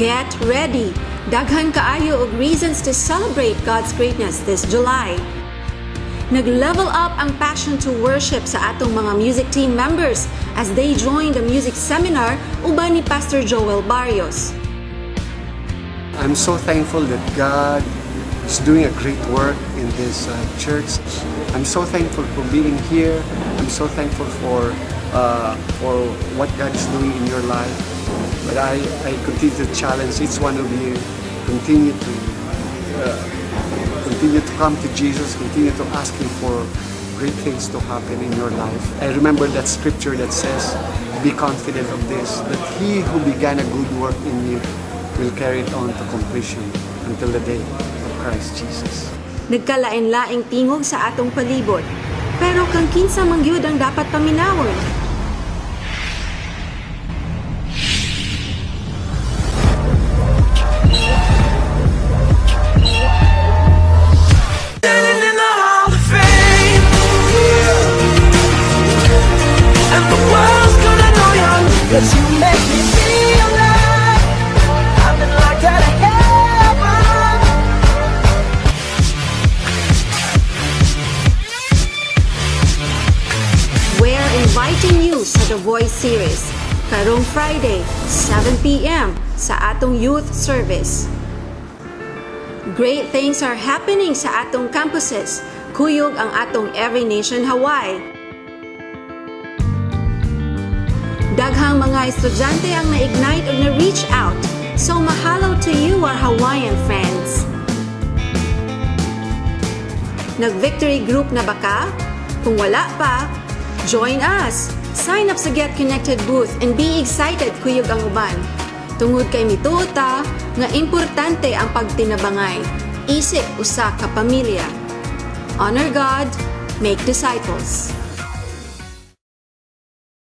Get ready! Daghan kaayo og reasons to celebrate God's greatness this July. Nag-level up ang passion to worship sa atong mga music team members as they joined the music seminar uban ni Pastor Joel Barrios. I'm so thankful that God is doing a great work in this church. I'm so thankful for being here. I'm so thankful for what God is doing in your life. But I continue to challenge each one of you, continue to come to Jesus, continue to ask Him for great things to happen in your life. I remember that scripture that says, "Be confident of this, that He who began a good work in you will carry it on to completion until the day of Christ Jesus." Nagkalain-laing tingog sa atong palibot. Pero kang kinsa man gyud ang dapat paminawon? Standing in the Hall of Fame. And the world's gonna know your 'Cause you make me feel like I've been locked out of heaven. We're inviting you sa The Voice Series karong Friday, 7 p.m. Sa atong youth service. Great things are happening sa atong campuses. Kuyog ang atong Every Nation Hawaii. Daghang mga estudyante ang na-ignite o na-reach out. So mahalo to you, our Hawaiian friends. Nag-victory group na ba ka? Kung wala pa, join us! Sign up sa Get Connected booth and be excited kuyog ang uban. Tungod kay mituo ta nga importante ang pagtinabangay. Isip usa ka pamilya. Honor God, make disciples.